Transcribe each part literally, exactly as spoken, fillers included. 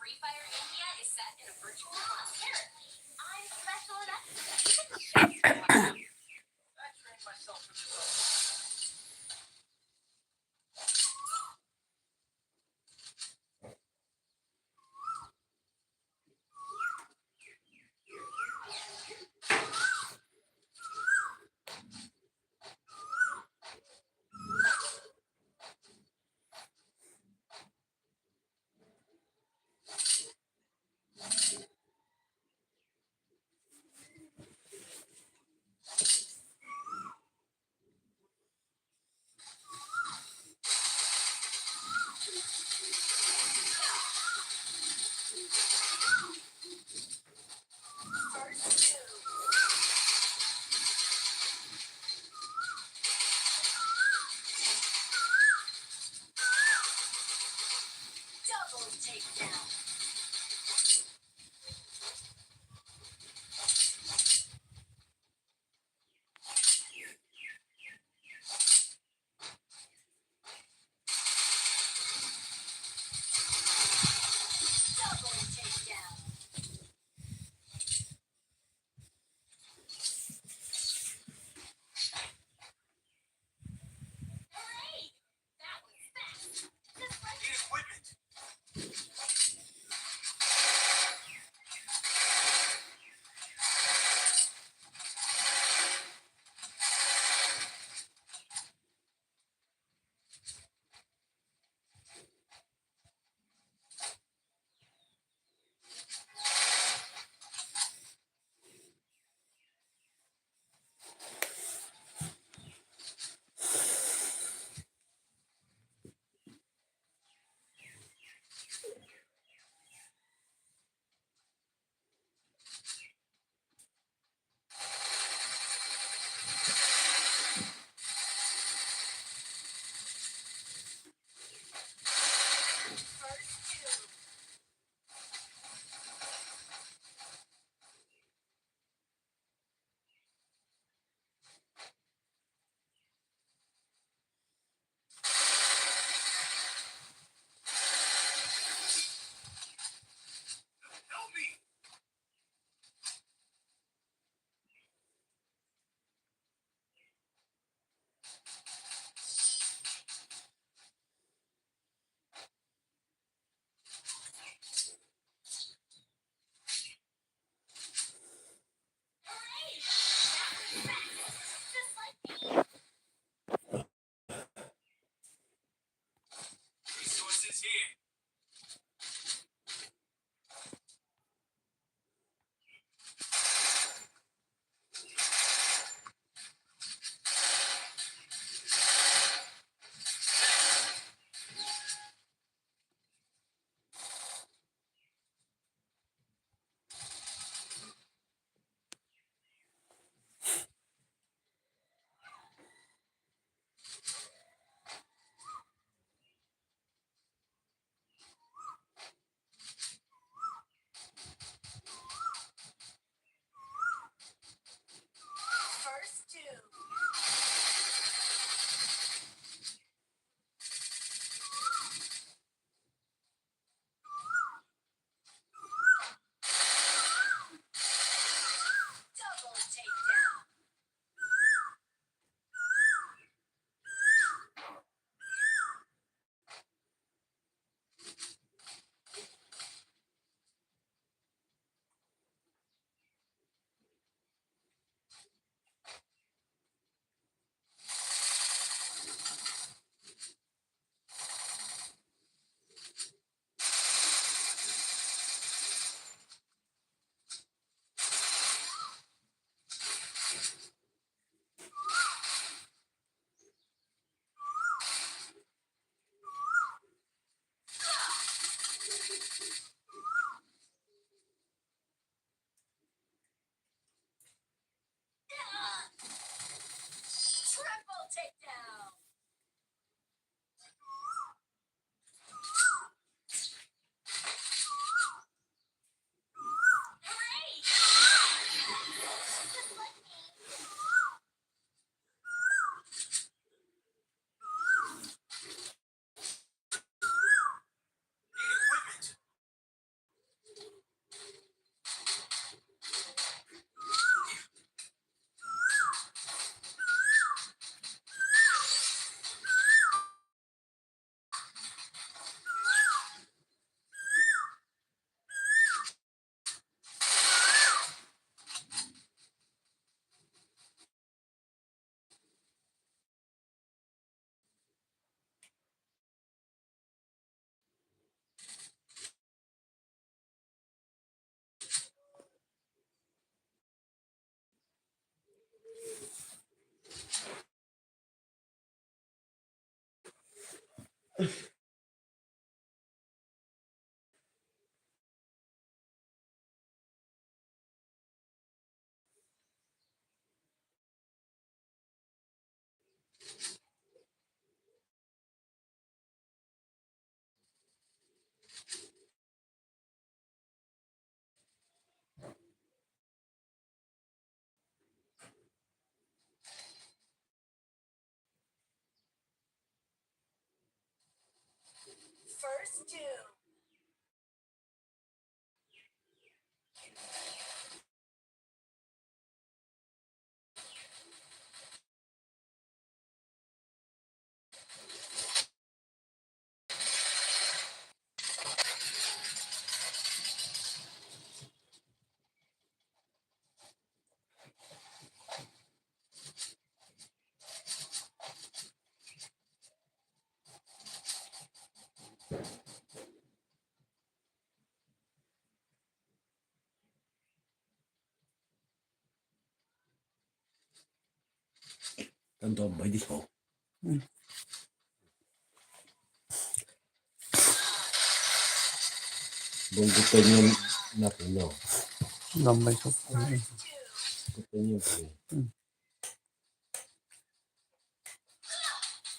Free Fire India is set in a virtual crossfire. I'm special enough. Double takedown. Double takedown. Hooray! That was fast. Just like need equipment. Kan dom bai di kho. Hmm. Bong kutai nyom na phi no. Dom bai kho. Kutai nyom phi. Hmm.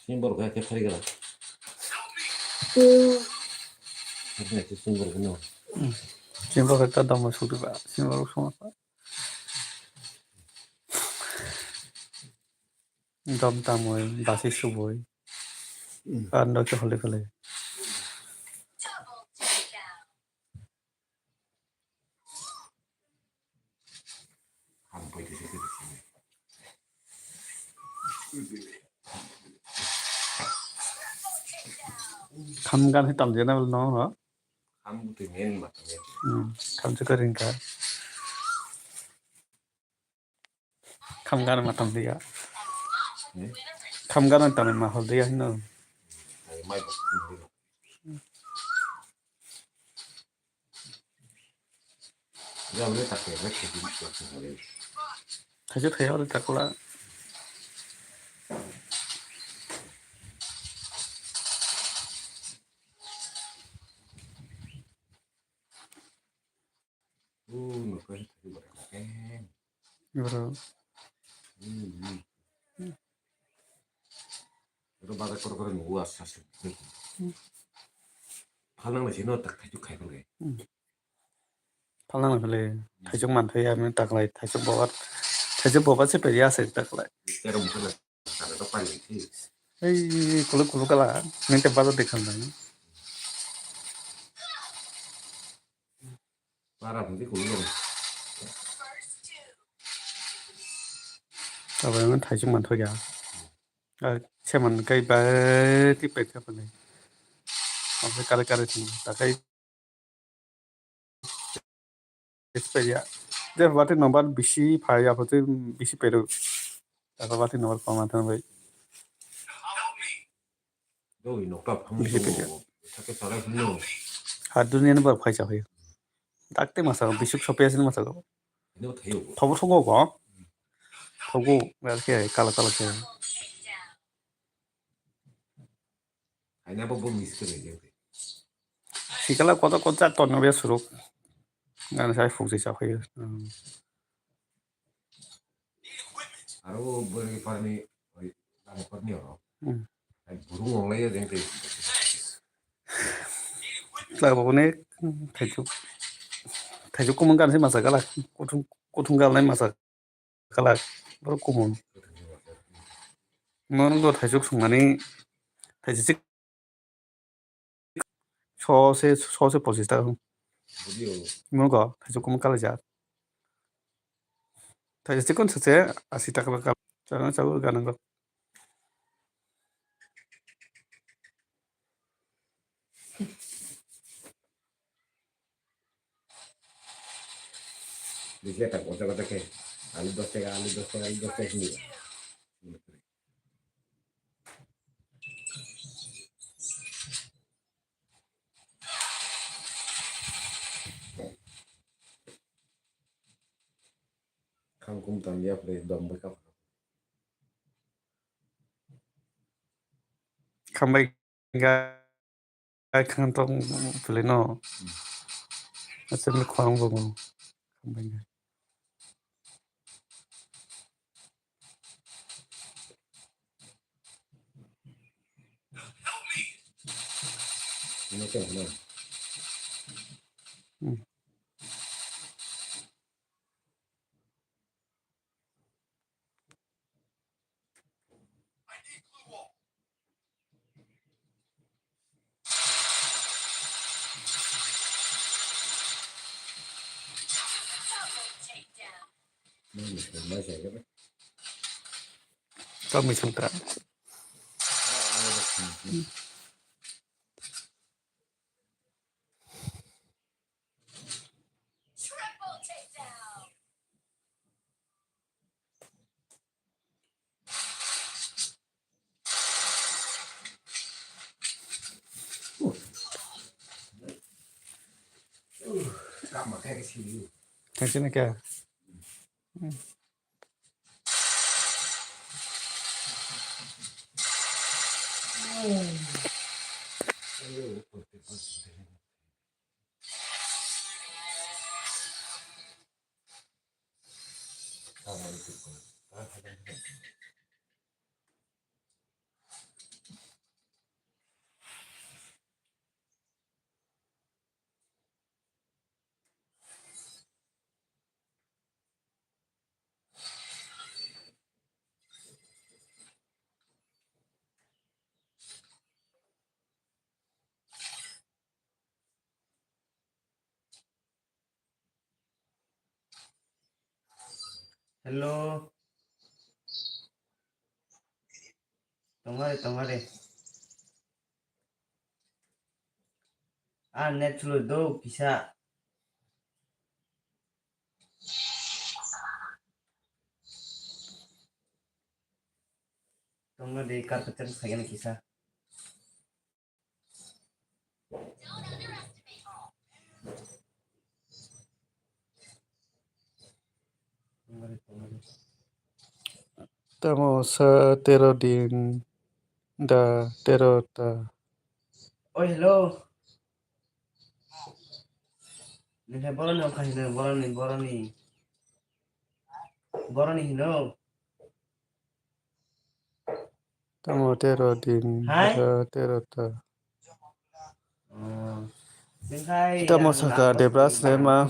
Sini borok khe khari gala. Sini borok no. Hmm. Sini borok ta dom bai suk di ba. Sini borok song apa? Dom tamoi, basi suboi. Hmm. Ar no ke hole kale. Kham gan he tam jena bol no, no? Kham butui men ma tam jena. Hmm, kham se karing ka. Kham gan ma tam dia. Hmm? Kham gan ma tam ma hol dia hino. Ai, mai bok. Thaisa thaisa ori takla. Bro. Oro bazar koro koro nugo asa se. Hmm. Phalnang lai sino tak thaichuk khai phal gai. Hmm. Phalnang lai phale thaichuk manthai ya, mane taklai thaichuk bobat, thaichuk bobat se peri ase taklai. Tero mukhe na tare to pali thi. Ei, kuluk kuluk kala, ninte bazar dekhal nang. Para phungsi kulung. Abo yang thaisung manthoya. Ah, seman kai ba ti pek ka pale. Abo kare kare thung ta kai. Espaya. Je bati number bisi phai ya bati bisi peru. Abo bati number pama thang bai. Doi nokta phang bisi tu, peru. Thake sarai phano. Ha dunia ni bar phai sa phai. Dakte masa bisuk sope asin masa ko. Ino thayo. Thobo thogo ko. Thogo, bar ke kala kala ke. Aina bo bo miss ke lege. Sikala koto koto ton no be suruk. Gan sai fuk sai sa phai. Hmm. Aro bwrwi parni, oi, tamo parni oro. Hmm. Ai, buru ngonglai ya jeng tei. Tla bo ne, thaisuk, thaisuk kumun gan se masa kala, kuthung, kuthung gal nai masa kala, boro kumun. Nono thaisuk sungmani, thaisuk sik so se, so se pochis taka. Budio. Nogo, thaisuk kumun kalaijak. Thaisuk chikon se se, asi taka kal-, chana chago ganang kal-. Bisi tak kota kota ke. Alu dos taka, alu dos taka, alu dos taka sini. Khangkum tang ya pore dom bai kap. Khambai. Ga-, ga khang tong pili no. Asa mi khwang bo mo. Kami sangka. Thank you, Nika. Hello. Tongare, tongare. Ah, net slow do kisa. Tongare, kar kacang saya kisa. Tamo sa tero din da tero ta. Oi, hello. Nini boroni wngkha hino, boroni, boroni. Boroni hino. Tamo tero din, hai? Tero, tero ta. Oh. Tamo saka Debras Rema.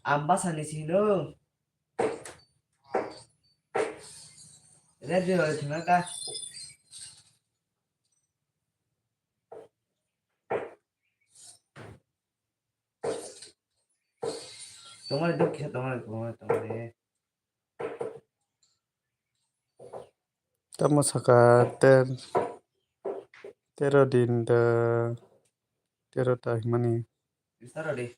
Ambasani sino. Radio thangka. Tongmani dok kisa tongmani, tongmani, tongmani. Tamo saka ter-, tero din da tero ta himani. Tero di.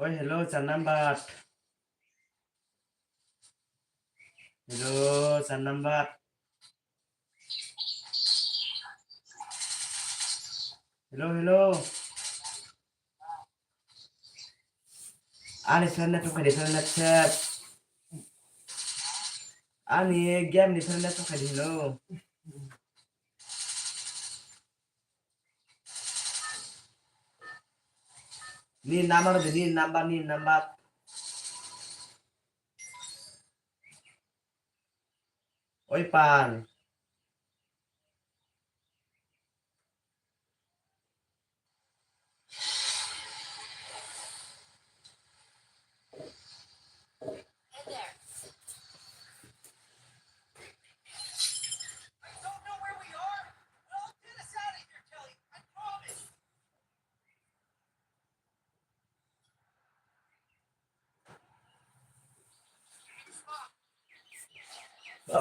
Oi, hello, char number. Hello, char number. Hello, hello. Ani friend na tukhai di, friend na chat. Ani game ni friend na tukhai di, hello. Ni number de, ni number, ni number. Oi pan.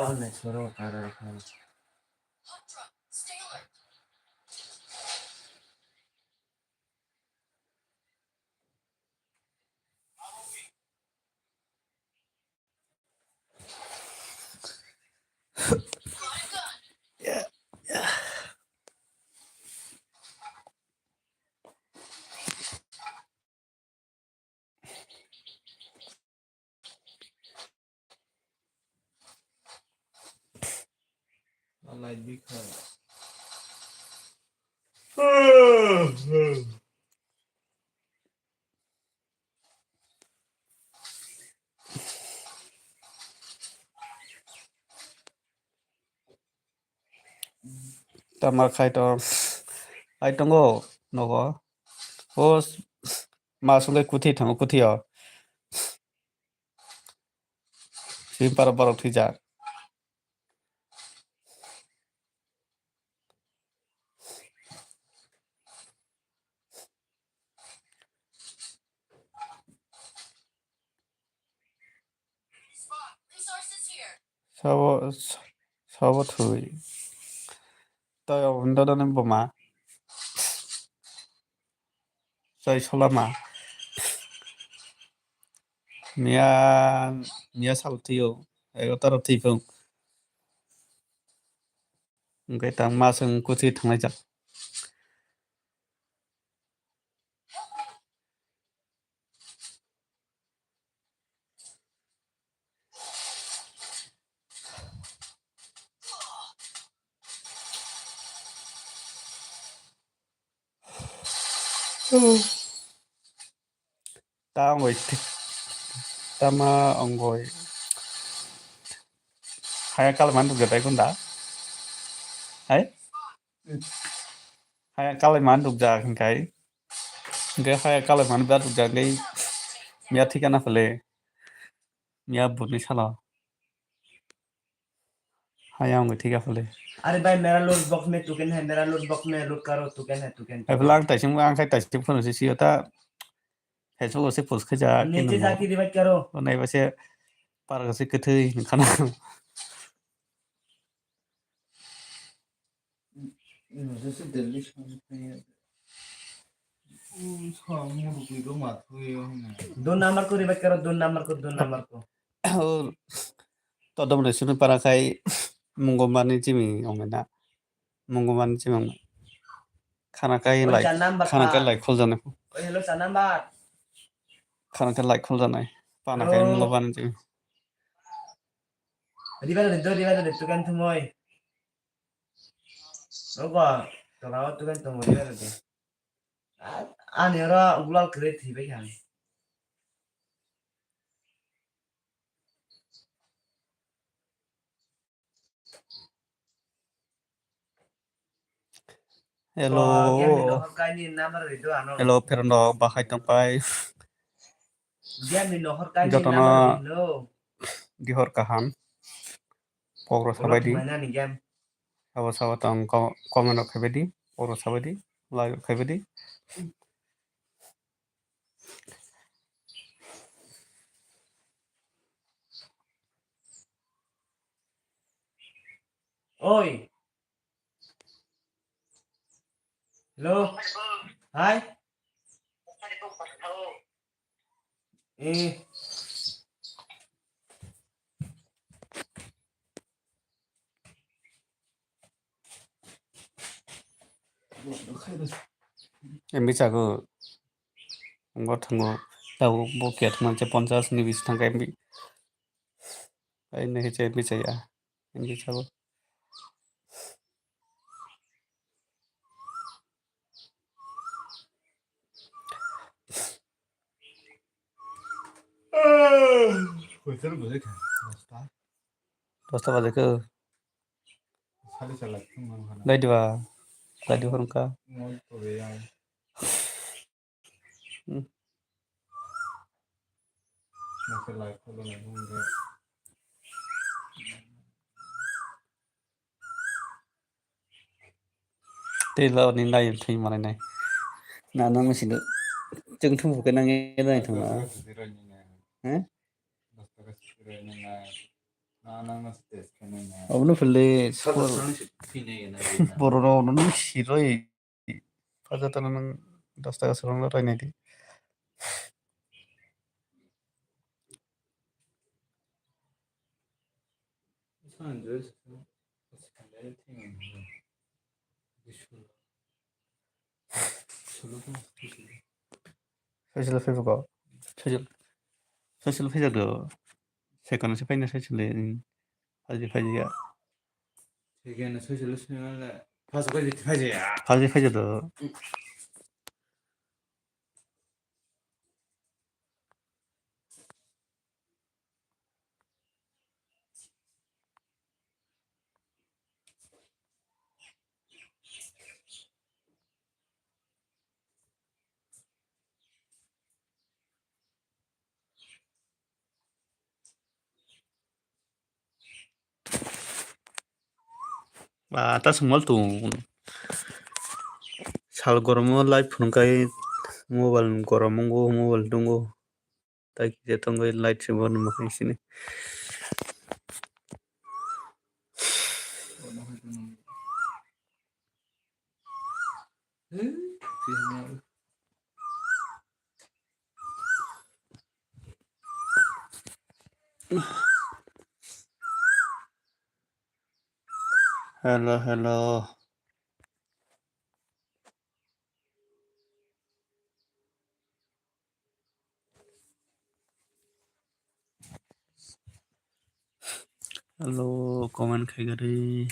Pal naisoro kara khan. Alai bikha. Tama khai tong, khai tongo nogo. O ma sungke kuthi thango, kuthi o. Simi para borok thwijak. Sabo, sabo thwi. Tei obo wngkha nini buma. Chai solama. Miya, miya sal thwiyo. Ego taro thwipung. Hwnkhe tang ma chwng kuthi thanglaijak. Ta ongoi thik, tama ongoi. Haya kalai man rukjak bai kunda. Hai? Haya kalai man rukjak hinkai. Hinkai haya kalai man ba rukjak hinkai. Miya thikana phale. Miya buni salo. Haya ongoi thika phale. अरे भाई, मेरा लूट बॉक्स में टोकन है, मेरा लूट बॉक्स में लूट करो, टोकन है, token. Hai phela ang taising, ang khai taising phano se sio ta. Facebook o se post khaijak, नीचे जाके रिवाइव करो। O naiba se parka se kwthwi wngkhana. दो नंबर को रिवाइव करो, दो नंबर को, दो नंबर को। O todom rwi swnwi para khai mungo mani chimi ongna. Mungo mani chimi ongna. Khana khai lai, khana khai lai khol jana. Khana khai lai khol jana. Pana khai mungo mani chimi. Riba de do, riba de tukan thumoi. Rogo, tola o tukan thumoi riba de. Ani oro gulal kre thibai kha. Hello. Hello, pherno bahai tongpai. Jotono dihor kaham. Pokro sabaidi. Sabo sabo tong comment rok khaibaidi. Pokro sabaidi. Like rok khaibaidi. Oi. Hello. Hai. Eh. Emi chago. Ngo thango. Tabo bo kiya thangma je ponchas ni bis thangka emi. Ai ne hiche emi chaya. Emi chago. Dosta baje khe. Bai diba? Bai diba hwnka? Hmm. Tei lo ni nai thwi manai nai. Na nang sini. Chwng thum khe nang nai thang na. He? Abono philde borok rok no nung siroi. Paja tana nung das taka swrwng no rainai di. Social Facebook o. Social, social Facebook o. Second se paina social, phaji phaji ya. Second social se paji phaji ya. Phaji phaji do. Ah, ta songwal tung. Sal goromo live phunukhe mobile gorom wngo, mobile dungo. Tai kisa tongwi light se bono mwkhang sini. Hello, hello. Hello, comment khai gari.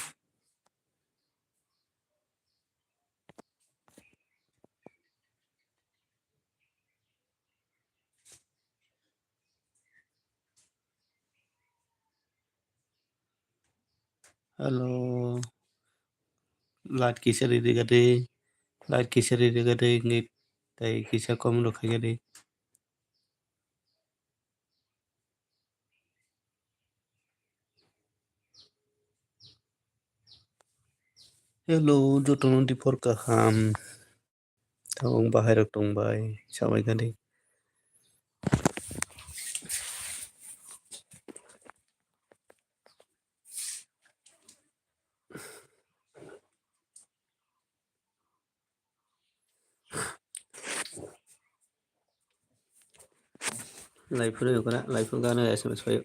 Hello. Light kisa ri ri gari. Light kisa ri ri gari. Ngi tai kisa comment rok khai gari. Hello, jotono diphor kaham. Tabuk bahai rok tong bai, sabai kha di. Laiphuru yokra, laiphuru gana S M S paio.